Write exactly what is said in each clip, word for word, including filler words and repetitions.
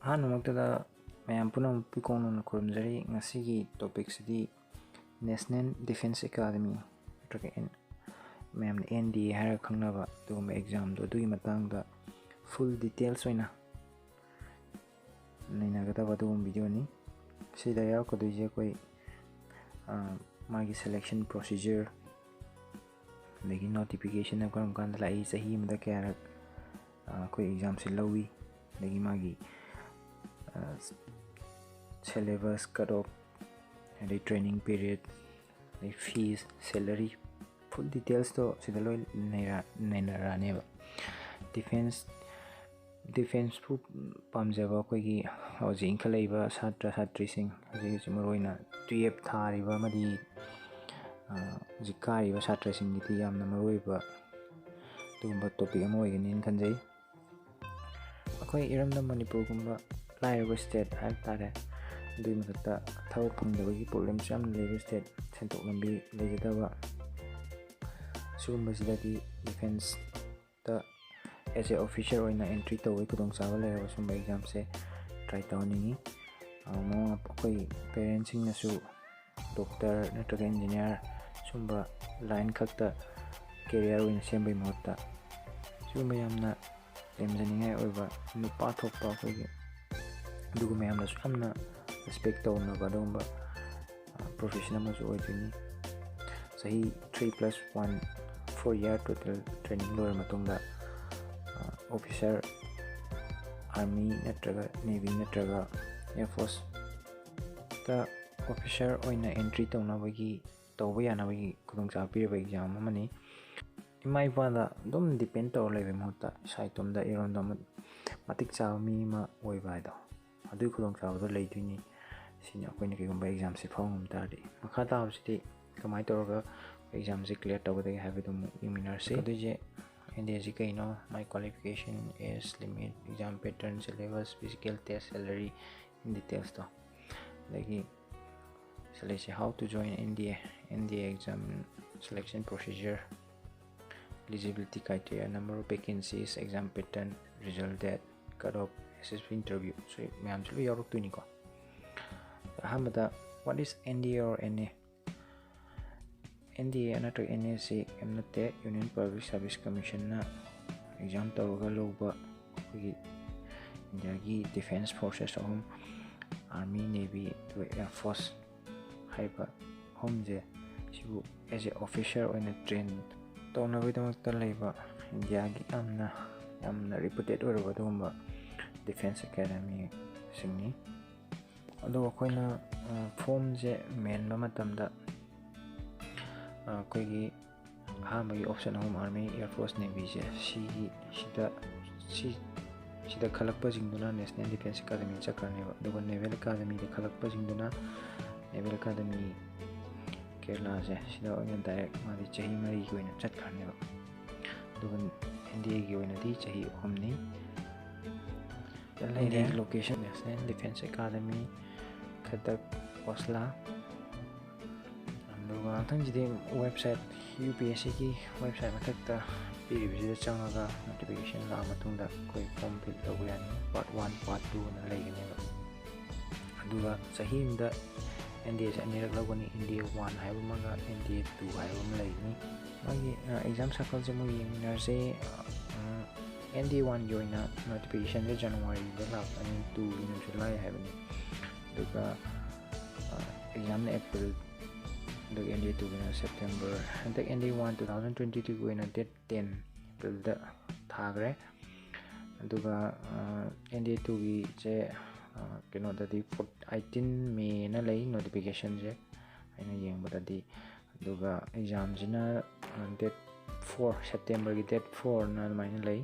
ꯑꯍꯥꯟꯕꯃꯛꯇꯗ ꯃꯌꯥꯝ ꯄꯨꯝꯅꯃꯛꯄꯨ ꯏꯀꯣꯡ ꯅꯧꯅ ꯈꯨꯔꯨꯝꯖꯔꯤ꯫ ꯉꯁꯤꯒꯤ ꯇꯣꯄꯤꯛꯁꯤꯗꯤ National Defence Academy, ꯅꯠꯇ꯭ꯔꯒ ꯑꯦꯟ- ꯃꯌꯥꯝꯅ ꯑꯦꯟ ꯗꯤ ꯑꯦ ꯍꯥꯏꯔꯒ ꯈꯪꯅꯕ ꯑꯗꯨꯒꯨꯝꯕ ꯑꯦꯛꯖꯥꯝꯗꯣ, ꯑꯗꯨꯒꯤ ꯃꯇꯥꯡꯗ ꯐꯨꯜ ꯗꯤꯇꯦꯜꯁ ꯑꯣꯏꯅ ꯅꯩꯅꯒꯗꯕ ꯑꯗꯨꯒꯨꯝꯕ ꯚꯤꯗꯤꯑꯣꯅꯤ꯫ ꯁꯤꯗ ꯌꯥꯎꯔꯛꯀꯗꯣꯏꯁꯦ ꯑꯩꯈꯣꯏ ꯃꯥꯒꯤ ꯁꯦꯂꯦꯛꯁꯟ ꯄ꯭ꯔꯣꯁꯤꯖꯔ, ꯑꯗꯒꯤ ꯅꯣꯇꯤꯐꯤꯀꯦꯁꯟꯅ ꯀꯔꯝ ꯀꯥꯟꯗ ꯂꯥꯛꯏ, ꯆꯍꯤ ꯑꯃꯗ ꯀꯌꯥꯔꯛ ꯑꯩꯈꯣꯏ ꯑꯦꯛꯖꯥꯝꯁꯦ ꯂꯧꯏ, ꯑꯗꯒꯤ ꯃꯥꯒꯤ ꯁꯦꯂꯦꯕꯁ, ꯀꯠ ꯑꯣꯐ, ꯑꯗꯩ ꯇ꯭ꯔꯦꯅꯤꯡ ꯄꯤꯔꯤꯌꯠ, ꯑꯗꯩ ꯐꯤꯁ, ꯁꯦꯂꯔꯤ, ꯐꯨꯜ ꯗꯤꯇꯦꯜꯁꯇꯣ ꯁꯤꯗ ꯂꯣꯏ ꯅꯩꯅꯔꯛꯑꯅꯦꯕ꯫ ꯗꯤꯐꯦꯟꯁ ꯗꯤꯐꯦꯟꯁꯄꯨ ꯄꯥꯝꯖꯕ ꯑꯩꯈꯣꯏꯒꯤ ꯍꯧꯖꯤꯛ ꯏꯟꯈꯠꯂꯛꯏꯕ ꯁꯥꯇ꯭ꯔ ꯁꯥꯇ꯭ꯔꯤꯁꯤꯡ, ꯍꯧꯖꯤꯛ ꯍꯧꯖꯤꯛ ꯃꯔꯨꯑꯣꯏꯅ ꯇꯨꯌꯦꯞ ꯊꯥꯔꯤꯕ ꯑꯃꯗꯤ ꯍꯧꯖꯤꯛ ꯀꯥꯔꯤꯕ ꯁꯥꯇ꯭ꯔꯁꯤꯡꯒꯤꯗꯤ ꯌꯥꯝꯅ ꯃꯔꯨꯑꯣꯏꯕ ꯑꯗꯨꯒꯨꯝꯕ ꯇꯣꯄꯤꯛ ꯑꯃ ꯑꯣꯏꯒꯅꯤꯅ ꯈꯟꯖꯩ꯫ ꯑꯩꯈꯣꯏ ꯏꯔꯝꯗꯝ ꯃꯅꯤꯄꯨꯔꯒꯨꯝꯕ ꯂꯥꯏꯔꯕ ꯁ꯭ꯇꯦꯠ ꯍꯥꯏꯕ ꯇꯥꯔꯦ, ꯑꯗꯨꯒꯤ ꯃꯊꯛꯇ ꯊꯕꯛ ꯐꯪꯗꯕꯒꯤ ꯄ꯭ꯔꯣꯕ꯭ꯂꯦꯝꯁꯨ ꯌꯥꯝꯅ ꯂꯩꯕ ꯁ꯭ꯇꯦꯠ, ꯁꯦꯟꯊꯣꯛ ꯂꯝꯕꯤ ꯂꯩꯖꯗꯕ, ꯁꯤꯒꯨꯝꯕꯁꯤꯗꯗꯤ ꯗꯤꯐꯦꯟꯁꯇ ꯑꯦꯖ ꯑꯦ ꯑꯣꯐꯤꯁꯔ ꯑꯣꯏꯅ ꯑꯦꯟꯇ꯭ꯔꯤ ꯇꯧꯕꯒꯤ ꯈꯨꯗꯣꯡꯆꯥꯕ ꯂꯩꯔꯕ ꯁꯨꯝꯕ ꯑꯦꯛꯖꯥꯝꯁꯦ ꯇ꯭ꯔꯥꯏ ꯇꯧꯍꯟꯅꯤꯡꯉꯤ꯫ ꯃꯃꯥ ꯃꯄꯥ, ꯑꯩꯈꯣꯏ ꯄꯦꯔꯦꯟꯁꯁꯤꯡꯅꯁꯨ ꯗꯣꯛꯇꯔ ꯅꯠꯇ꯭ꯔꯒ ꯏꯟꯖꯤꯅꯤꯌꯥꯔ ꯁꯨꯝꯕ ꯂꯥꯏꯟ ꯈꯛꯇ ꯀꯦꯔꯤꯌꯔ ꯑꯣꯏꯅ ꯁꯦꯝꯕꯒꯤ ꯃꯍꯨꯠꯇ ꯁꯤꯒꯨꯝꯕ ꯌꯥꯝꯅ ꯂꯦꯝꯖꯅꯤꯡꯉꯥꯏ ꯑꯣꯏꯕ, ꯅꯨꯄꯥ ꯊꯣꯛꯄ ꯑꯩꯈꯣꯏꯒꯤ ꯑꯗꯨꯒꯨꯝꯕ ꯌꯥꯝꯅꯁꯨ ꯌꯥꯝꯅ ꯔꯦꯁꯄꯦꯛ ꯇꯧꯅꯕ ꯑꯗꯨꯒꯨꯝꯕ ꯄ꯭ꯔꯣꯐꯦꯁꯟ ꯑꯃꯁꯨ ꯑꯣꯏꯗꯣꯏꯅꯤ꯫ ꯆꯍꯤ three plus one, four year total training ꯂꯣꯏꯔ ꯃꯇꯨꯡꯗ ꯑꯣꯐꯤꯁꯔ, ꯑꯥꯔꯃꯤ ꯅꯠꯇ꯭ꯔꯒ ꯅꯦꯚꯤ ꯅꯠꯇ꯭ꯔꯒ ꯑꯦꯌꯔ ꯐꯣꯔꯁꯇ ꯑꯣꯐꯤꯁꯔ ꯑꯣꯏꯅ ꯑꯦꯟꯇ꯭ꯔꯤ ꯇꯧꯅꯕꯒꯤ, ꯇꯧꯕ ꯌꯥꯅꯕꯒꯤ ꯈꯨꯗꯣꯡꯆꯥꯕ ꯄꯤꯔꯤꯕ ꯑꯦꯛꯖꯥꯝ ꯑꯃꯅꯤ꯫ ꯏꯃꯥ ꯏꯄꯥꯗ ꯑꯗꯨꯝ ꯗꯤꯄꯦꯟ ꯇꯧꯔ ꯂꯩꯕꯒꯤ ꯃꯍꯨꯠꯇ ꯏꯁꯥ ꯏꯇꯣꯝꯗ ꯏꯔꯣꯝꯗꯣꯝ ꯃꯇꯤꯛ ꯆꯥꯕ ꯃꯤ ꯑꯃ ꯑꯣꯏꯕ ꯍꯥꯏꯗꯣ, ꯑꯗꯨꯒꯤ ꯈꯨꯗꯣꯡꯆꯥꯕꯗꯣ ꯂꯩꯗꯣꯏꯅꯤ꯫ ꯁꯤꯅꯤ ꯑꯩꯈꯣꯏꯅ ꯀꯩꯒꯨꯝꯕ ꯑꯦꯛꯖꯥꯝꯁꯦ ꯐꯥꯎ ꯉꯝ ꯇꯥꯔꯗꯤ꯫ ꯃꯈꯥ ꯇꯥꯕꯁꯤꯗꯤ ꯀꯃꯥꯏꯅ ꯇꯧꯔꯒ ꯑꯦꯛꯖꯥꯝꯁꯦ ꯀ꯭ꯂꯤꯌꯥꯔ ꯇꯧꯒꯗꯒꯦ ꯍꯥꯏꯕꯗꯨ ꯑꯃꯨꯛ ꯌꯦꯡꯃꯤꯟꯅꯔꯁꯤ꯫ ꯑꯗꯨꯏꯁꯦ ꯑꯦꯟ ꯗꯤ ꯑꯦꯁꯤ ꯀꯩꯅꯣ, ꯃꯥꯏ qualification, age limit, exam pattern, syllabus, physical test, salary, in detailsꯇꯣ, ꯑꯗꯒꯤ ꯁꯤꯗ ꯂꯩꯁꯦ, How to join N D A, N D A exam selection procedure, eligibility criteria, number of vacancies, exam pattern, result date, cut off, S S B interview, ꯁꯤ ꯃꯌꯥꯝꯁꯤ ꯂꯣꯏ ꯌꯥꯎꯔꯛꯇꯣꯏꯅꯤꯀꯣ꯫ ꯑꯍꯥꯟꯕꯗ, what is N D A or N A? N D A ꯅꯠꯇ꯭ꯔꯒ N A ꯁꯤ ꯀꯩꯝ ꯅꯠꯇꯦ, Union Public Service Commissionꯅ exam ꯇꯧꯔꯒ ꯂꯧꯕ ꯑꯩꯈꯣꯏꯒꯤ ꯏꯟꯗꯤꯌꯥꯒꯤ defence forces ꯑꯍꯨꯝ, Army, Navy ꯑꯗꯨꯒ Air Force ꯍꯥꯏꯕ ꯑꯍꯨꯝꯁꯦ, ꯁꯤꯕꯨ as a officer ꯑꯣꯏꯅ train ꯇꯧꯅꯕꯒꯤꯗꯃꯛꯇ ꯂꯩꯕ ꯏꯟꯗꯤꯌꯥꯒꯤ ꯌꯥꯝꯅ, ꯌꯥꯝꯅ reputed ꯑꯣꯏꯔꯕ ꯑꯗꯨꯒꯨꯝꯕ defence academyꯁꯤꯡꯅꯤ꯫ ꯑꯗꯨꯒ ꯑꯩꯈꯣꯏꯅ, ꯑ, formꯁꯦ ꯃꯦꯟꯕ ꯃꯇꯝꯗ, ꯑ, ꯑꯩꯈꯣꯏꯒꯤ ꯑꯍꯥꯟꯕꯒꯤ option ꯑꯍꯨꯝ, Army, Air Force, Navyꯁꯦ, ꯁꯤꯒꯤ, ꯁꯤꯗ, ꯁꯤ, ꯁꯤꯗ ꯈꯜꯂꯛꯄꯁꯤꯡꯗꯨꯅ National Defence Academy ꯆꯠꯈ꯭ꯔꯅꯦꯕ꯫ ꯑꯗꯨꯒ Naval Academyꯗ ꯈꯜꯂꯛꯄꯁꯤꯡꯗꯨꯅ Naval Academy ꯀꯦꯔꯂꯥꯁꯦ, ꯁꯤꯗ ꯑꯣꯏꯅ direct ꯃꯥꯗꯤ ꯆꯍꯤ ꯃꯔꯤꯒꯤ ꯑꯣꯏꯅ ꯆꯠꯈ꯭ꯔꯅꯦꯕ꯫ ꯑꯗꯨꯒ N D Aꯒꯤ ꯑꯣꯏꯅꯗꯤ ꯆꯍꯤ ꯑꯍꯨꯝꯅꯤ꯫ N D Aꯒꯤ location National Defence Academy, Cuttack, Khosla꯫ ꯑꯗꯨꯒ ꯃꯊꯪꯁꯤꯗꯤ website, UPSCꯒꯤ website ꯃꯊꯛꯇ ꯄꯤꯔꯤꯕꯁꯤꯗ ꯆꯪꯉꯒ notification ꯂꯥꯛꯑ ꯃꯇꯨꯡꯗ ꯑꯩꯈꯣꯏ form fill ꯇꯧꯕ ꯌꯥꯅꯤ꯫ Part one, part twoꯅ ꯂꯩꯒꯅꯦꯕ꯫ ꯑꯗꯨꯒ ꯆꯍꯤ ꯑꯃꯗ N D Aꯁꯦ ꯑꯅꯤꯔꯛ ꯂꯧꯒꯅꯤ, N D A one ꯍꯥꯏꯕ ꯑꯃꯒ N D A two ꯍꯥꯏꯕ ꯑꯃ ꯂꯩꯒꯅꯤ꯫ ꯃꯥꯒꯤ, ꯑ, exam cycleꯁꯦ ꯃꯣꯏ ꯌꯦꯡꯃꯤꯟꯅꯔꯁꯦ꯫ ꯎꯝ, N D A oneꯒꯤ ꯑꯣꯏꯅ notificationꯁꯦ Januaryꯗ ꯂꯥꯛꯀꯅꯤ, twoꯒꯤꯅ July ꯍꯥꯏꯕꯅꯤ꯫ ꯑꯗꯨꯒ, ꯑ, examꯅ April, ꯑꯗꯨꯒ N D A twoꯒꯤꯅ September꯫ ꯍꯟꯗꯛ N D A one two thousand twenty twoꯒꯤ ꯑꯣꯏꯅ date ten Aprilꯗ ꯊꯥꯈ꯭ꯔꯦ꯫ ꯑꯗꯨꯒ, ꯑ, N D A twoꯒꯤꯁꯦ, ꯑ, ꯀꯩꯅꯣꯗꯗꯤ four-, eighteen Mayꯅ ꯂꯩ notificationꯁꯦ, ꯑꯩꯅ ꯌꯦꯡꯕꯗꯗꯤ꯫ ꯑꯗꯨꯒ examꯁꯤꯅ, ꯑ, date four, Septemberꯒꯤ date fourꯅ ꯑꯗꯨꯃꯥꯏꯅ ꯂꯩ꯫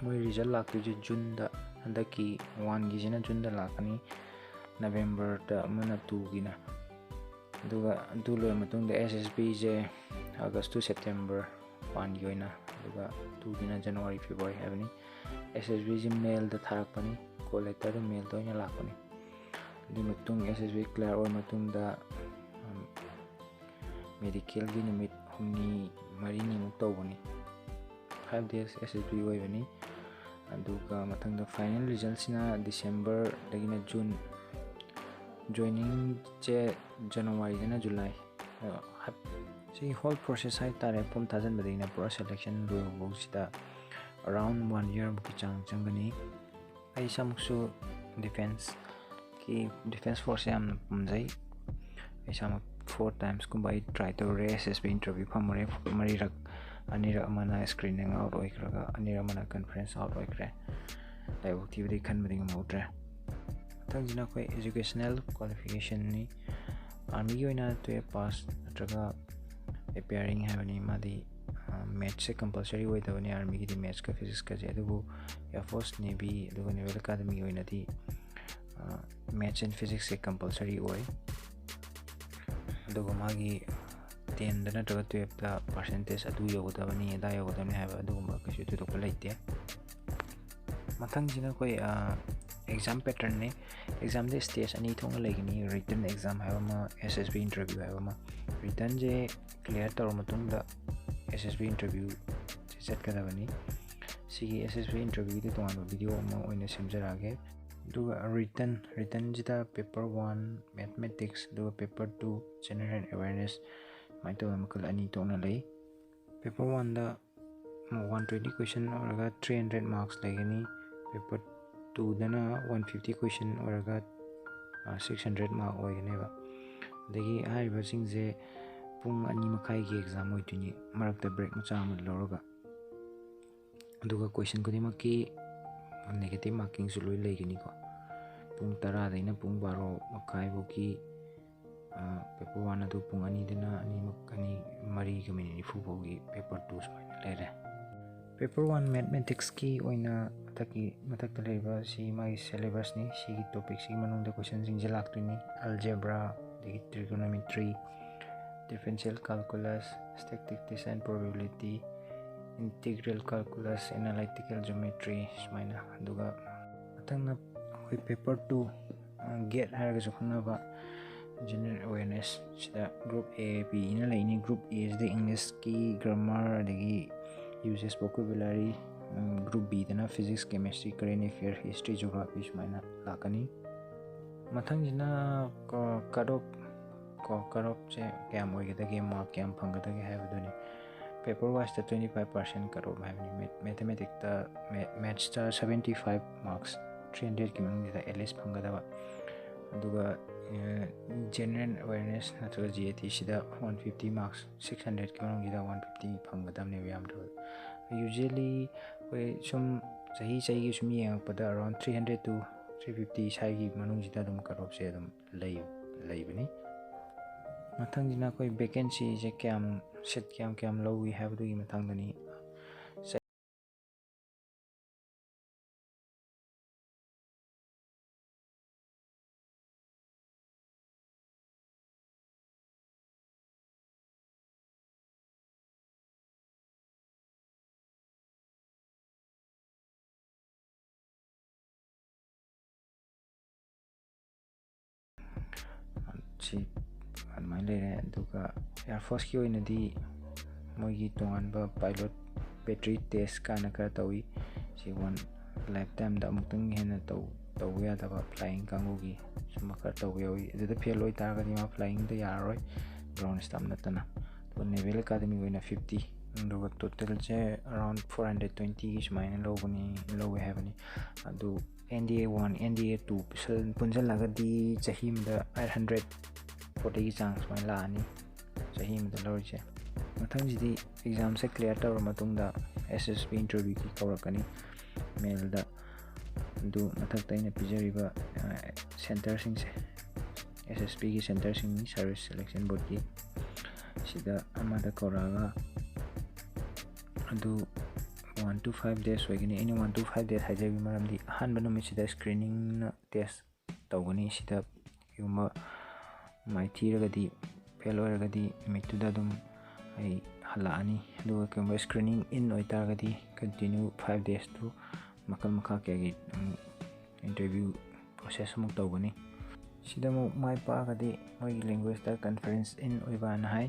ꯃꯣꯏ result ꯂꯥꯛꯇꯣꯏꯁꯦ Juneꯗ, ꯍꯟꯗꯛꯀꯤ oneꯒꯤꯁꯤꯅ Juneꯗ ꯂꯥꯛꯀꯅꯤ, Novemberꯗ ꯑꯃꯅ twoꯒꯤꯅ꯫ ꯑꯗꯨꯒ ꯑꯗꯨ ꯂꯣꯏꯔ ꯃꯇꯨꯡꯗ S S Bꯁꯦ August to September, oneꯒꯤ ꯑꯣꯏꯅ, ꯑꯗꯨꯒ twoꯒꯤꯅ January, February ꯍꯥꯏꯕꯅꯤ꯫ S S Bꯁꯤ mailꯗ ꯊꯥꯔꯛꯄꯅꯤ, call letterꯗ mailꯗ ꯑꯣꯏꯅ ꯂꯥꯛꯄꯅꯤ꯫ ꯑꯗꯨꯒꯤ ꯃꯇꯨꯡ S S B clear ꯑꯣꯏꯔ ꯃꯇꯨꯡꯗ, ꯎꯝ, medicalꯒꯤ ꯅꯨꯃꯤꯠ ꯍꯨꯝꯅꯤ ꯃꯔꯤꯅꯤꯃꯨꯛ ꯇꯧꯕꯅꯤ꯫ Five days S S B ꯑꯣꯏꯕꯅꯤ꯫ ꯑꯗꯨꯒ ꯃꯊꯪꯗ final resultꯁꯤꯅ Decemberꯗꯒꯤꯅ June, joiningꯁꯦ Januaryꯗꯅ July꯫ ꯑꯗꯣ ꯍꯥꯏ-, ꯁꯤꯒꯤ whole process ꯍꯥꯏꯇꯥꯔꯦ, form ꯊꯥꯖꯤꯟꯕꯗꯒꯤꯅ ꯄꯨꯔꯥ selection ꯂꯣꯏꯕꯐꯥꯎꯁꯤꯗ around one yearꯃꯨꯛꯀꯤ ꯆꯥꯡ ꯆꯪꯒꯅꯤ꯫ ꯑꯩ ꯏꯁꯥꯃꯛꯁꯨ defenceꯀꯤ, defence forceꯁꯦ ꯌꯥꯝꯅ ꯄꯥꯝꯖꯩ꯫ ꯑꯩ ꯏꯁꯥꯃꯛ four timesꯀꯨꯝꯕ ꯑꯩ try ꯇꯧꯔꯨꯔꯦ, S S B interview ꯐꯝꯃꯨꯔꯦ ꯃꯔꯤꯔꯛ꯫ ꯑꯅꯤꯔꯛ ꯑꯃꯅ screening out ꯑꯣꯏꯈ꯭ꯔꯒ, ꯑꯅꯤꯔꯛ ꯑꯃꯅ conference out ꯑꯣꯏꯈ꯭ꯔꯦ꯫ ꯂꯥꯏꯕꯛ ꯊꯤꯕꯗꯤ ꯈꯟꯕꯗꯤ ꯉꯝꯍꯧꯗ꯭ꯔꯦ꯫ ꯃꯊꯪꯁꯤꯅ ꯑꯩꯈꯣꯏ educational qualificationꯅꯤ꯫ Armyꯒꯤ ꯑꯣꯏꯅ twelve pass ꯅꯠꯇ꯭ꯔꯒ appearing ꯍꯥꯏꯕꯅꯤ, ꯃꯥꯗꯤ, ꯑ, mathsꯁꯦ compulsory ꯑꯣꯏꯗꯕꯅꯤ Armyꯒꯤꯗꯤ, mathsꯀ physicsꯀꯁꯦ, ꯑꯗꯨꯕꯨ Air Force, Navy ꯑꯗꯨꯒ Naval Academyꯒꯤ ꯑꯣꯏꯅꯗꯤ, ꯑ, maths and physicsꯁꯦ compulsory ꯑꯣꯏ꯫ ꯑꯗꯨꯒ ꯃꯥꯒꯤ tenꯗ ꯅꯠꯇ꯭ꯔꯒ twelveꯇ percentage ꯑꯗꯨ ꯌꯧꯒꯗꯕꯅꯤ, ꯑꯗꯥ ꯌꯧꯒꯗꯕꯅꯤ ꯍꯥꯏꯕ ꯑꯗꯨꯒꯨꯝꯕ ꯀꯩꯁꯨ ꯊꯣꯏꯗꯣꯛꯄ ꯂꯩꯇꯦ꯫ ꯃꯊꯪꯁꯤꯅ ꯑꯩꯈꯣꯏ, ꯑ, exam patternꯅꯤ꯫ Examꯗ stage ꯑꯅꯤ ꯊꯣꯛꯅ ꯂꯩꯒꯅꯤ, written exam ꯍꯥꯏꯕ ꯑꯃ, S S B interview ꯍꯥꯏꯕ ꯑꯃ꯫ Writtenꯁꯦ clear ꯇꯧꯔ ꯃꯇꯨꯡꯗ S S B interview ꯆꯠꯀꯗꯕꯅꯤ꯫ ꯁꯤꯒꯤ S S B interviewꯒꯤꯗꯤ ꯇꯣꯉꯥꯟꯕ video ꯑꯃ ꯑꯣꯏꯅ ꯁꯦꯝꯖꯔꯛꯑꯒꯦ꯫ ꯑꯗꯨꯒ written, writtenꯁꯤꯗ paper one mathematics, ꯑꯗꯨꯒ paper two general awareness, ꯁꯨꯃꯥꯏꯅ ꯇꯧꯗꯅ ꯃꯈꯜ ꯑꯅꯤ ꯊꯣꯛꯅ ꯂꯩ꯫ Paper oneꯗ one twenty question ꯑꯣꯏꯔꯒ three hundred marks ꯂꯩꯒꯅꯤ꯫ Paper twoꯗꯅ one fifty question ꯑꯣꯏꯔꯒ, ꯑ, six hundred mark ꯑꯣꯏꯒꯅꯦꯕ꯫ ꯑꯗꯒꯤ ꯍꯥꯏꯔꯤꯕꯁꯤꯡꯁꯦ ꯄꯨꯡ ꯑꯅꯤ ꯃꯈꯥꯏꯒꯤ exam ꯑꯣꯏꯗꯣꯏꯅꯤ, ꯃꯔꯛꯇ break ꯃꯆꯥ ꯑꯃ ꯂꯧꯔꯒ꯫ ꯑꯗꯨꯒ question ꯈꯨꯗꯤꯡꯃꯛꯀꯤ negative markingꯁꯨ ꯂꯣꯏ ꯂꯩꯒꯅꯤꯀꯣ꯫ ꯄꯨꯡ ꯇꯔꯥꯗꯩꯅ ꯄꯨꯡ ꯕꯥꯔꯣ ꯃꯈꯥꯏ ꯐꯥꯎꯒꯤ, ꯑ, paper one ꯑꯗꯨ ꯄꯨꯡ ꯑꯅꯤꯗꯅ ꯑꯅꯤꯃꯛ, ꯑꯅꯤ, ꯃꯔꯤꯒ minute ꯅꯤꯐꯨ ꯐꯥꯎꯒꯤ paper two ꯁꯨꯃꯥꯏꯅ ꯂꯩꯔꯦ꯫ Paper one mathematicsꯀꯤ ꯑꯣꯏꯅ ꯃꯊꯛꯀꯤ, ꯃꯊꯛꯇ ꯂꯩꯔꯤꯕ ꯁꯤ ꯃꯥꯒꯤ syllabusꯅꯤ꯫ ꯁꯤꯒꯤ topicꯁꯤꯒꯤ ꯃꯅꯨꯡꯗ questionꯁꯤꯡꯁꯦ ꯂꯥꯛꯇꯣꯏꯅꯤ: algebra, ꯑꯗꯒꯤ trigonometry, differential calculus, statistics and probability, integral calculus, analytical geometry, ꯁꯨꯃꯥꯏꯅ꯫ ꯑꯗꯨꯒ ꯃꯊꯪꯅ ꯑꯩꯈꯣꯏ paper two, ꯑ, GATE ꯍꯥꯏꯔꯒꯁꯨ ꯈꯪꯅꯕ, general awareness, ꯁꯤꯗ group A, B ꯅ ꯂꯩꯅꯤ꯫ Group Aꯁꯤꯗ Englishꯀꯤ grammar, ꯑꯗꯒꯤ uses vocabulary, ꯒ꯭ꯔꯨꯞ ꯕꯤꯗꯅ physics, chemistry, current affair, history, geography ꯁꯨꯃꯥꯏꯅ ꯂꯥꯛꯀꯅꯤ꯫ ꯃꯊꯪꯁꯤꯅ ꯀꯠ ꯑꯣꯐ ꯀꯣ ꯀꯠ ꯑꯣꯐꯁꯦ ꯀꯌꯥꯝ ꯑꯣꯏꯒꯗꯒꯦ, ꯃꯥꯔꯛ ꯀꯌꯥꯝ ꯐꯪꯒꯗꯒꯦ ꯍꯥꯏꯕꯗꯨꯅꯤ꯫ ꯄꯦꯄꯔ ꯋꯥꯏꯁꯇ twenty five percent cut off ꯍꯥꯏꯕꯅꯤ꯫ ꯃꯦꯠ ꯃꯦꯊꯃꯦꯇꯤꯛꯇ ꯃꯦꯠꯁꯇ seventy five marks, three hundredꯀꯤ ꯃꯅꯨꯡꯁꯤꯗ at least ꯐꯪꯒꯗꯕ꯫ ꯑꯗꯨꯒ ꯖꯦꯅꯔꯦꯜ ꯑꯦꯋꯦꯔꯅꯦꯁ ꯅꯠꯇ꯭ꯔꯒ ꯖꯤ ꯑꯦ ꯇꯤꯁꯤꯗ one fifty marks, six hundredꯀꯤ ꯃꯅꯨꯡꯁꯤꯗ one fifty ꯐꯪꯒꯗꯕꯅꯦꯕ ꯌꯥꯝꯗ꯭ꯔꯕꯗ꯫ Usually ꯑꯩꯈꯣꯏ ꯁꯨꯝ ꯆꯍꯤ ꯆꯍꯤꯒꯤ ꯁꯨꯝ ꯌꯦꯡꯉꯛꯄꯗ around three hundred to three fifty ꯁ꯭ꯋꯥꯏꯒꯤ ꯃꯅꯨꯡꯁꯤꯗ ꯑꯗꯨꯝ ꯀꯠ ꯑꯣꯐꯁꯦ ꯑꯗꯨꯝ ꯂꯩ ꯂꯩꯕꯅꯤ꯫ ꯃꯊꯪꯁꯤꯅ ꯑꯩꯈꯣꯏ ꯚꯦꯀꯦꯟꯁꯤꯁꯦ ꯀꯌꯥꯝ, ꯁꯤꯠ ꯀꯌꯥꯝ ꯀꯌꯥꯝ ꯂꯧꯏ ꯍꯥꯏꯕꯗꯨꯒꯤ ꯃꯇꯥꯡꯗꯅꯤ꯫ ꯁꯤ ꯑꯗꯨꯃꯥꯏꯅ ꯂꯩꯔꯦ꯫ ꯑꯗꯨꯒ ꯑꯦꯌꯥꯔ ꯐꯣꯔꯁꯀꯤ ꯑꯣꯏꯅꯗꯤ ꯃꯣꯏꯒꯤ ꯇꯣꯉꯥꯟꯕ ꯄꯥꯏꯂꯣꯠ ꯕꯦꯇ꯭ꯔꯤ ꯇꯦꯁ ꯀꯥꯏꯅ ꯈꯔ ꯇꯧꯏ꯫ ꯁꯤ ꯋꯥꯟ ꯂꯥꯏꯐ ꯇꯥꯏꯝꯗ ꯑꯃꯨꯛꯇꯪ ꯍꯦꯟꯅ ꯇꯧ ꯇꯧꯕ ꯌꯥꯗꯕ ꯐ꯭ꯂꯥꯏꯌꯤꯡ ꯀꯥꯡꯕꯨꯒꯤ ꯁꯨꯝꯕ ꯈꯔ ꯇꯧꯕ ꯌꯥꯎꯏ꯫ ꯑꯗꯨꯗ ꯐꯦꯜ ꯑꯣꯏꯇꯥꯔꯒꯗꯤ ꯃꯥ ꯐ꯭ꯂꯥꯏꯌꯤꯡꯗ ꯌꯥꯔꯔꯣꯏ, ꯒ꯭ꯔꯥꯎꯟ ꯁ꯭ꯇꯥꯐ ꯅꯠꯇꯅ꯫ ꯑꯗꯨꯒ ꯅꯦꯚꯦꯜ ꯑꯦꯀꯥꯗꯃꯤꯒꯤ ꯑꯣꯏꯅ fifty, ꯑꯗꯨꯒ ꯇꯣꯇꯦꯜꯁꯦ around four hundred twentyꯒꯤ ꯁꯨꯃꯥꯏꯅ ꯂꯧꯕꯅꯤ ꯂꯧꯋꯦ ꯍꯥꯏꯕꯅꯤ꯫ ꯑꯗꯨ N D A one, N D A two ꯄꯨꯟꯁꯤꯜꯂꯒꯗꯤ ꯆꯍꯤ ꯑꯃꯗ eight hundred fortyꯒꯤ ꯆꯥꯡ ꯁꯨꯃꯥꯏꯅ ꯂꯥꯛꯑꯅꯤ, ꯆꯍꯤ ꯑꯃꯗ ꯂꯧꯔꯤꯁꯦ꯫ ꯃꯊꯪꯁꯤꯗꯤ ꯑꯦꯛꯖꯥꯝꯁꯦ ꯀ꯭ꯂꯤꯌꯥꯔ ꯇꯧꯔ ꯃꯇꯨꯡꯗ S S B interviewꯒꯤ ꯀꯧꯔꯛꯀꯅꯤ ꯃꯦꯜꯗ꯫ ꯑꯗꯨ ꯃꯊꯛꯇ ꯑꯩꯅ ꯄꯤꯖꯔꯤꯕ ꯁꯦꯟꯇꯔꯁꯤꯡꯁꯦ, S S Bꯒꯤ ꯁꯦꯟꯇꯔꯁꯤꯡꯅꯤ, Service Selection Boardꯀꯤ꯫ ꯁꯤꯗ ꯑꯃꯗ ꯀꯧꯔꯛꯑꯒ ꯑꯗꯨ one to five days ꯑꯣꯏꯒꯅꯤ꯫ ꯑꯩꯅ one to five days ꯍꯥꯏꯖꯕꯒꯤ ꯃꯔꯝꯗꯤ ꯑꯍꯥꯟꯕ ꯅꯨꯃꯤꯠꯁꯤꯗ ꯁ꯭ꯀ꯭ꯔꯤꯅꯤꯡ ꯇꯦꯁ ꯇꯧꯒꯅꯤ꯫ ꯁꯤꯗ ꯀꯩꯒꯨꯝꯕ ꯃꯥꯏꯊꯤꯔꯒꯗꯤ, ꯐꯦꯜ ꯑꯣꯏꯔꯒꯗꯤ ꯅꯨꯃꯤꯠꯇꯨꯗ ꯑꯗꯨꯝ ꯑꯩ ꯍꯜꯂꯛꯑꯅꯤ꯫ ꯑꯗꯨꯒ ꯀꯩꯒꯨꯝꯕ ꯁ꯭ꯀ꯭ꯔꯤꯅꯤꯡ ꯏꯟ ꯑꯣꯏꯇꯥꯔꯒꯗꯤ continue five days ꯇꯨ ꯃꯈꯜ ꯃꯈꯥ ꯀꯌꯥꯒꯤ interview process ꯑꯃꯨꯛ ꯇꯧꯒꯅꯤ꯫ ꯁꯤꯗ ꯑꯃꯨꯛ ꯃꯥꯏ ꯄꯥꯛꯑꯒꯗꯤ ꯃꯣꯏꯒꯤ languageꯇ conference in ꯑꯣꯏꯕꯅ ꯍꯥꯏ꯫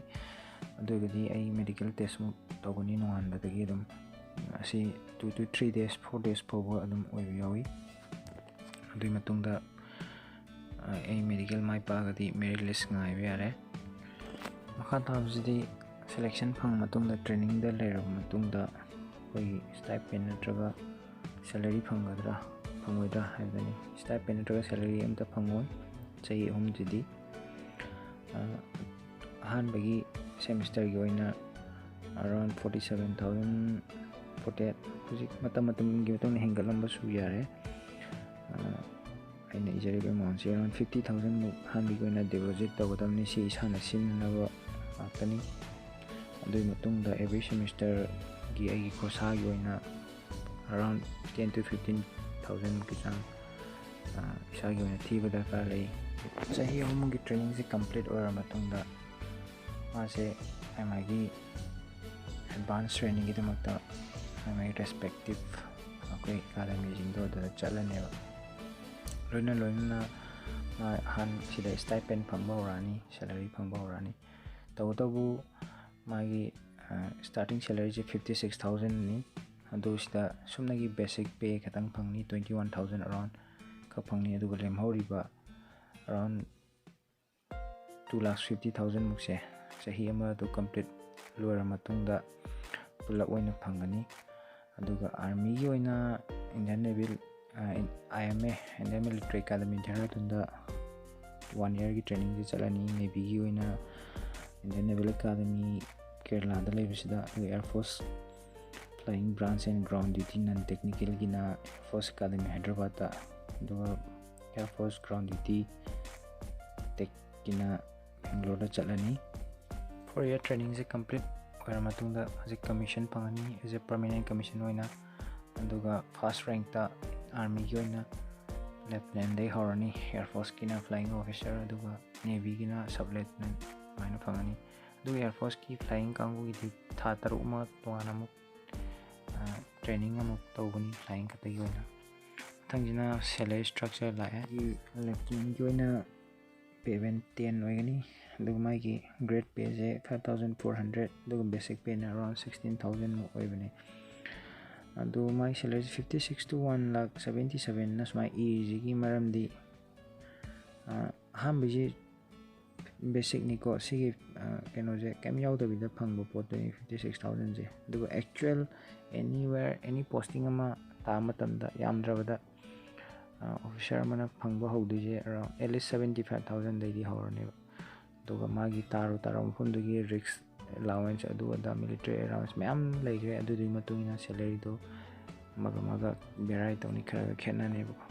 ꯑꯗꯨ ꯑꯣꯏꯔꯒꯗꯤ ꯑꯩ medical test ꯑꯃꯨꯛ ꯇꯧꯒꯅꯤ ꯅꯣꯡꯉꯥꯟꯕꯗꯒꯤ ꯑꯗꯨꯝ꯫ ꯑꯁꯤ two to three days, four days ꯐꯥꯎꯕ ꯑꯗꯨꯝ ꯑꯣꯏꯕ ꯌꯥꯎꯏ꯫ ꯑꯗꯨꯒꯤ ꯃꯇꯨꯡꯗ ꯑꯩ ꯃꯦꯗꯤꯀꯦꯜ ꯃꯥꯏ ꯄꯥꯛꯑꯒꯗꯤ ꯃꯦꯔꯤꯠ ꯂꯤꯁ ꯉꯥꯏꯕ ꯌꯥꯔꯦ꯫ ꯃꯈꯥ ꯇꯥꯕꯁꯤꯗꯤ ꯁꯦꯂꯦꯛꯁꯟ ꯐꯪꯉ ꯃꯇꯨꯡꯗ, ꯇ꯭ꯔꯦꯅꯤꯡꯗ ꯂꯩꯔꯕ ꯃꯇꯨꯡꯗ ꯑꯩꯈꯣꯏꯒꯤ ꯁ꯭ꯇꯥꯏꯄꯦꯟ ꯅꯠꯇ꯭ꯔꯒ ꯁꯦꯂꯔꯤ ꯐꯪꯒꯗ꯭ꯔꯥ ꯐꯪꯉꯣꯏꯗ꯭ꯔꯥ ꯍꯥꯏꯕꯗꯨꯅꯤ꯫ ꯁ꯭ꯇꯥꯏꯄꯦꯟ ꯅꯠꯇ꯭ꯔꯒ ꯁꯦꯂꯔꯤ ꯑꯝꯇ ꯐꯪꯉꯣꯏ ꯆꯍꯤ ꯑꯍꯨꯝꯁꯤꯗꯤ꯫ ꯑꯍꯥꯟꯕꯒꯤ ꯁꯦꯃꯤꯁꯇꯔꯒꯤ ꯑꯣꯏꯅ around forty seven thousand, forty eight, ꯍꯧꯖꯤꯛ ꯃꯇꯝ ꯃꯇꯝꯒꯤ ꯃꯇꯨꯡ ꯏꯟꯅ ꯍꯦꯟꯒꯠꯂꯝꯕꯁꯨ ꯌꯥꯔꯦ꯫ ꯑꯩꯅ ꯏꯖꯔꯤꯕ ꯑꯦꯃꯥꯎꯟꯁꯦ around fifty thousand ꯃꯨꯛ ꯑꯍꯥꯟꯕꯒꯤ ꯑꯣꯏꯅ ꯗꯤꯄꯣꯖꯤꯠ ꯇꯧꯒꯗꯕꯅꯤ꯫ ꯁꯤ ꯏꯁꯥꯅ ꯁꯤꯖꯤꯟꯅꯅꯕ ꯉꯥꯛꯇꯅꯤ꯫ ꯑꯗꯨꯒꯤ ꯃꯇꯨꯡꯗ ꯑꯦꯕ꯭ꯔꯤ ꯁꯦꯃꯤꯁꯇꯔꯒꯤ ꯑꯩꯒꯤ ꯈꯣꯔꯁꯥꯒꯤ ꯑꯣꯏꯅ around ten to fifteen thousand ꯃꯨꯛꯀꯤ ꯆꯥꯡ ꯏꯁꯥꯒꯤ ꯑꯣꯏꯅ ꯊꯤꯕ ꯗꯔꯀꯥꯔ ꯂꯩ꯫ ꯆꯍꯤ ꯑꯍꯨꯝꯒꯤ ꯇ꯭ꯔꯦꯅꯤꯡꯁꯦ ꯀꯝꯄ꯭ꯂꯤꯠ ꯑꯣꯏꯔꯕ ꯃꯇꯨꯡꯗ ꯃꯥꯁꯦ ꯃꯥꯒꯤ ꯑꯦꯗꯚꯥꯟꯁ ꯇ꯭ꯔꯦꯅꯤꯡꯒꯤꯗꯃꯛꯇ ꯃꯥꯒꯤ ꯔꯦꯁꯄꯦꯛꯇꯤꯞ ꯑꯩꯈꯣꯏ ꯑꯦꯀꯥꯗꯃꯤꯁꯤꯡꯗꯣ ꯑꯗꯨꯗ ꯆꯠꯂꯅꯦꯕ꯫ ꯂꯣꯏꯅ ꯂꯣꯏꯅꯅ ꯃꯥ ꯑꯍꯥꯟ ꯁꯤꯗ ꯁ꯭ꯇꯥꯏꯄꯦꯟ ꯐꯪꯕ ꯍꯧꯔꯛꯑꯅꯤ, ꯁꯦꯂꯔꯤ ꯐꯪꯕ ꯍꯧꯔꯛꯑꯅꯤ꯫ ꯇꯧꯕꯇꯕꯨ ꯃꯥꯒꯤ ꯁ꯭ꯇꯥꯔꯇꯤꯡ ꯁꯦꯂꯔꯤꯁꯦ fifty six thousandꯅꯤ꯫ ꯑꯗꯨ ꯁꯤꯗ ꯁꯨꯞꯅꯒꯤ ꯕꯦꯁꯤꯛ ꯄꯦ ꯈꯛꯇꯪ ꯐꯪꯅꯤ, twenty one thousand around ꯈꯛ ꯐꯪꯅꯤ꯫ ꯑꯗꯨꯒ ꯂꯦꯝꯍꯧꯔꯤꯕ around two lakh fifty thousand ꯃꯨꯛꯁꯦ ꯆꯍꯤ ꯑꯃꯗꯨ ꯀꯝꯄ꯭ꯂꯤꯠ ꯂꯣꯏꯔ ꯃꯇꯨꯡꯗ ꯄꯨꯂꯞ ꯑꯣꯏꯅ ꯐꯪꯒꯅꯤ꯫ ꯑꯗꯨꯒ ꯑꯥꯔꯃꯤꯒꯤ ꯑꯣꯏꯅ Indian navy, I M A, Indian military academy ꯗꯦꯍꯔꯥꯗꯨꯟꯗ ꯋꯥꯟ ꯏꯌꯔꯒꯤ ꯇ꯭ꯔꯦꯅꯤꯡꯁꯦ ꯆꯠꯂꯅꯤ꯫ ꯅꯦꯚꯤꯒꯤ ꯑꯣꯏꯅ ꯏꯟꯗꯤꯌꯟ ꯅꯦꯚꯦꯜ ꯑꯦꯀꯥꯗꯃꯤ ꯀꯦꯔꯂꯥꯗ ꯂꯩꯕꯁꯤꯗ, ꯑꯗꯨꯒ air force flying branch and ground duty non technicalꯒꯤꯅ ꯑꯦꯌꯔ ꯐꯣꯔꯁ ꯑꯦꯀꯥꯗꯃꯤ ꯍꯥꯏꯗ꯭ꯔꯕꯥꯠꯇ, ꯑꯗꯨꯒ ꯑꯦꯌꯔ ꯐꯣꯔꯁ ꯒ꯭ꯔꯥꯎꯟ ꯗ꯭ꯌꯨꯇꯤ ꯇꯦꯛꯀꯤꯅ ꯕꯦꯡꯒ꯭ꯂꯣꯔꯗ ꯆꯠꯂꯅꯤ꯫ ꯐꯣꯔ ꯏꯌꯔ ꯇ꯭ꯔꯦꯅꯤꯡꯁꯦ ꯀꯝꯄ꯭ꯂꯤꯠ ꯑꯣꯏꯔ ꯃꯇꯨꯡꯗ ꯍꯧꯖꯤꯛ ꯀꯃꯤꯁꯟ ꯐꯪꯉꯅꯤ, as a permanent commission ꯑꯣꯏꯅ꯫ ꯑꯗꯨꯒ ꯐꯥꯔꯁ ꯔꯦꯡꯛꯇ ꯑꯥꯔꯃꯤꯒꯤ ꯑꯣꯏꯅ ꯂꯦꯐꯇꯤꯅꯦꯟꯗꯩ ꯍꯧꯔꯅꯤ, ꯑꯦꯌꯔ ꯐꯣꯔꯁꯀꯤꯅ ꯐ꯭ꯂꯥꯏꯌꯤꯡ ꯑꯣꯐꯤꯁꯔ, ꯑꯗꯨꯒ ꯅꯦꯚꯤꯒꯤꯅ ꯁꯕ ꯂꯦꯐꯇꯤꯅꯦꯟ, ꯑꯗꯨꯃꯥꯏꯅ ꯐꯪꯉꯅꯤ꯫ ꯑꯗꯨꯒ ꯑꯦꯌꯔ ꯐꯣꯔꯁꯀꯤ ꯐ꯭ꯂꯥꯏꯌꯤꯡ ꯀꯥꯡꯕꯨꯒꯤꯗꯤ ꯊꯥ ꯇꯔꯨꯛ ꯑꯃ ꯇꯣꯉꯥꯟꯅ ꯑꯃꯨꯛ ꯇ꯭ꯔꯦꯅꯤꯡ ꯑꯃꯨꯛ ꯇꯧꯒꯅꯤ ꯐ꯭ꯂꯥꯏꯌꯤꯡ ꯈꯛꯇꯒꯤ ꯑꯣꯏꯅ꯫ ꯃꯊꯪꯁꯤꯅ ꯁꯦꯂꯔꯤ ꯁ꯭ꯇ꯭ꯔꯛꯆꯔ ꯂꯥꯛꯑꯦ꯫ ꯂꯦꯐꯇꯤꯅꯦꯟꯒꯤ ꯑꯣꯏꯅ ꯄꯦ ꯕꯦꯟ ꯇꯦꯟ ꯑꯣꯏꯒꯅꯤ, ꯑꯗꯨꯒ ꯃꯥꯒꯤ ꯒ꯭ꯔꯦꯗ ꯄꯦꯁꯦ five thousand four hundred, ꯑꯗꯨꯒ ꯕꯦꯁꯤꯛ ꯄꯦꯅ around sixteen thousand ꯃꯨꯛ ꯑꯣꯏꯕꯅꯤ꯫ ꯑꯗꯨ ꯃꯥꯒꯤ salary fifty six to one lakh seventy seven ꯅ ꯁꯨꯃꯥꯏꯅ ꯏꯔꯤꯁꯤꯒꯤ ꯃꯔꯝꯗꯤ, ꯑꯍꯥꯟꯕꯁꯤ basicꯅꯤꯀꯣ, ꯁꯤꯒꯤ ꯀꯩꯅꯣꯁꯦ ꯀꯩꯝ ꯌꯥꯎꯗꯕꯤꯗ ꯐꯪꯕ ꯄꯣꯠꯇꯨꯅꯤ fifty six thousandꯁꯦ꯫ ꯑꯗꯨꯒ actual anywhere any posting ꯑꯃ ꯇꯥꯕ ꯃꯇꯝꯗ ꯌꯥꯝꯗ꯭ꯔꯕꯗ officer ꯑꯃꯅ ꯐꯪꯕ ꯍꯧꯗꯣꯏꯁꯦ around at least seventy five thousandꯗꯩꯗꯤ ꯍꯧꯔꯅꯦꯕ꯫ ꯑꯗꯨꯒ ꯃꯥꯒꯤ ꯇꯥꯔꯨ ꯇꯥꯔꯨ ꯃꯐꯝꯗꯨꯒꯤ risk allowance, ꯑꯗꯨ ꯑꯗꯥ military allowance ꯃꯌꯥꯝ ꯂꯩꯈ꯭ꯔꯦ꯫ ꯑꯗꯨꯗꯨꯒꯤ ꯃꯇꯨꯡ ꯏꯟꯅ salaryꯗꯣ ꯑꯃꯒ ꯑꯃꯒ vary ꯇꯧꯅꯤ, ꯈꯔꯒ ꯈꯦꯠꯅꯅꯦꯕꯀꯣ꯫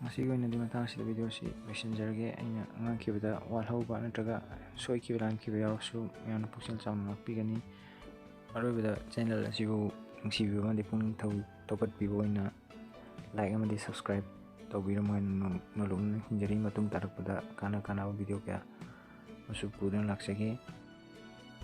ꯉꯁꯤꯒꯤ ꯑꯣꯏꯅꯗꯤ ꯃꯇꯥꯡꯁꯤꯗ videoꯁꯤ ꯂꯣꯏꯁꯤꯟꯖꯔꯒꯦ꯫ ꯑꯩꯅ ꯉꯥꯡꯈꯤꯕꯗ ꯋꯥꯠꯍꯧꯕ ꯅꯠꯇ꯭ꯔꯒ ꯁꯣꯏꯈꯤꯕ ꯂꯥꯟꯈꯤꯕ ꯌꯥꯎꯔꯁꯨ ꯃꯌꯥꯝꯅ ꯄꯨꯛꯆꯦꯜ ꯆꯥꯎꯅ ꯉꯥꯛꯄꯤꯒꯅꯤ꯫ ꯑꯔꯣꯏꯕꯗ channel ꯑꯁꯤꯕꯨ ꯅꯨꯡꯁꯤꯕꯤꯕ ꯑꯃꯗꯤ ꯄꯨꯛꯅꯤꯡ ꯊꯧ-, ꯊꯧꯒꯠꯄꯤꯕ ꯑꯣꯏꯅ like ꯑꯃꯗꯤ subscribe ꯇꯧꯕꯤꯔꯝꯃꯨ ꯍꯥꯏꯅ ꯅꯣ-, ꯅꯣꯂꯨꯛꯅ ꯅꯤꯡꯁꯤꯡꯖꯔꯤ꯫ ꯃꯇꯨꯡ ꯇꯥꯔꯛꯄꯗ ꯀꯥꯟꯅ ꯀꯥꯟꯅꯕ video ꯀꯌꯥ ꯑꯃꯁꯨ ꯄꯨꯗꯨꯅ ꯂꯥꯛꯆꯒꯦ꯫